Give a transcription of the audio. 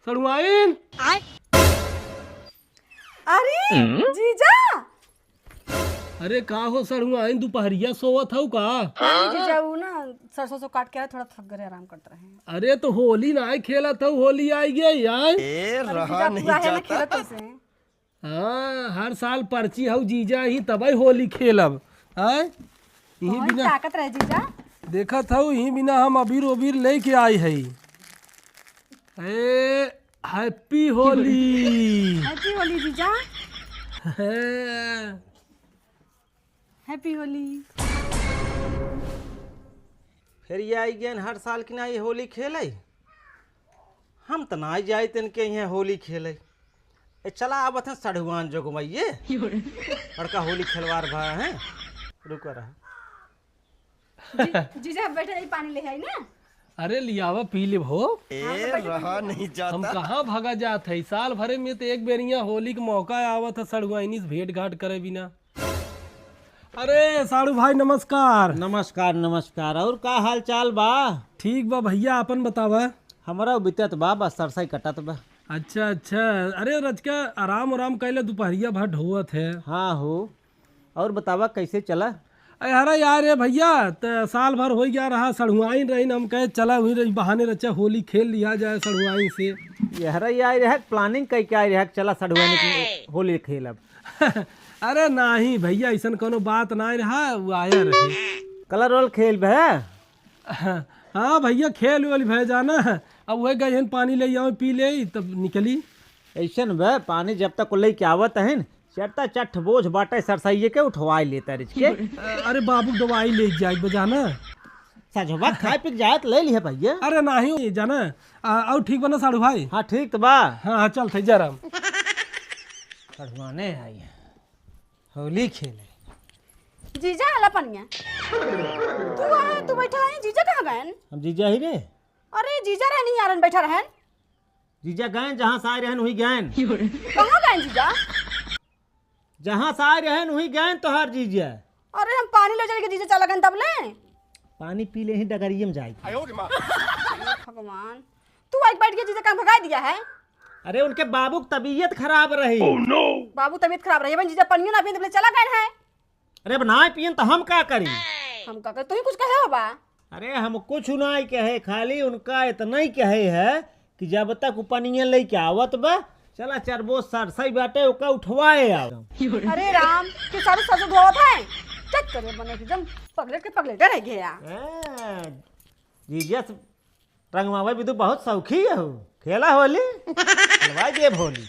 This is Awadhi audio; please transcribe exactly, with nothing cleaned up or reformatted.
सड़ुआइन। अरे, जीजा। अरे का हो सड़ुआइन, दुपहरिया सोवत हऊ का? अरे जीजा, ऊ ना सरसों से काट के आए, थोड़ा थक गए, आराम करते रहे। अरे तो होली नाहीं खेलत हऊ, होली आइ गई आए। ए, अरे रहा जीजा, नहीं पूरा है ना जाता। खेलत उसे। हाँ, हर साल पर्ची हऊ जीजा ही तबई होली खेलब। आए? यही कौन बिना ताकत रहे जीजा? देखत हऊ, यही बिना हम अबीर ओबीर लेके आई हई। ए, हैप्पी होली। हैप्पी होली जीजा। हैं। हैप्पी होली। फिर ये आई गेन हर साल की ना ये होली खेले। हम त ना जाइत इनके यहाँ होली खेले। ए, चला आवत हैं सढ़ुआन जोगमइये। बड़का होली खेलवार भा हैं। रुका रहा। जी-, जीजा, बैठे रही, पानी ले आई ना। अरे, लियावा, पी लेब हो। ए, हाँ, तो बैठे रहा पी लेब। नहीं जाता। हम कहाँ भागा जात है? साल भरे में तो एक बेरिया होली के मौका आवत है सढ़ुआइनी से भेंट घाट करे बिना। अरे, साढ़ू भाई, नमस्कार। नमस्कार, नमस्कार। और का हाल चाल बा? ठीक बा भइया, आपन बतावा। हमरा बितत बा, बस सरसई कटत बा। अच्छा, अच्छा। अरे, रचका आराम आराम कैले, दुपहरिया भर ढोवत है। हाँ हो। और बतावा, कैसे चला? अरे, अरे यार, रे भइया, त साल भर होइ गया रहा, सढ़ुआइन रही, हम कहे, चला हुई रही, बहाने रचा होली खेल लिया जाए सढ़ुआइन से। ये हरा, ये आई रहा, planning कई के आई रहा, चला सढ़ुआइन की होली खेलब। अरे नाहीं भइया, अइसन कौनो बात नाहीं रहा, वो आया रहे। कलर रोल खेल बे? हाँ भइया, खेल वेल भे जाना। अब वह गए हन, पानी ले आओ, पी ले, तब निकली। अइसन बे, पानी जब तक लेके आवत हन, चट्टा चट्ठ बोझ बाटे सरसइये के उठवाई लेता रिच के। अरे बाबू, दवाई ले जाए बे जाना। सजवा खाए पी के जाए त ले लिहे भइया। अरे नाहीं जाना। आ, और ठीक बना साढ़ू भाई? हाँ, ठीक त बा। हाँ, हाँ, चल थे, जय राम। सढ़ुआने आई है, होली खेले। जीजा, आला पनिया। तू आ, तू बैठा है, जीजा कहाँ गएन? हम जीजा ही रे। अरे, जीजा रहनी यारन बैठा रहन। जीजा गएन, जहाँ से आए रहन, वहीं गएन। कहाँ गएन जीजा? जहाँ से आए रहन, वहीं गएन तोहार जीजा। अरे, हम पानी ले चल के जीजा चला गएन तब ले। पानी पी ले ही डगरिये में जाए। भगवान, तू आई बैठ के जीजा का भगाई दिया है? अरे, उनके बाबू की तबीयत खराब रही। बाबू तबीयत खराब रही, अपन जीजा पनियो ना पिए, तब ले चला गएन है। अरे, अब ना पियन त हम का करी? हम का करी? तू ही कुछ कहे हो बा? अरे, हम कुछ नाहीं कहे, खाली उनका इतना ही कहे है कि जब तक उ पनिया लेके आवत बा, चला चार बोझ सरसई बाटे, ओका उठवाए आओ। अरे राम, कि सारू सरसों धोवत है? चट करे बने की जम पगलेट के पगलेटे रह गया। ए, जीजा से रंगमावा भी तू बहुत शौकी है हो। खेला होली, खेलवा देब होली।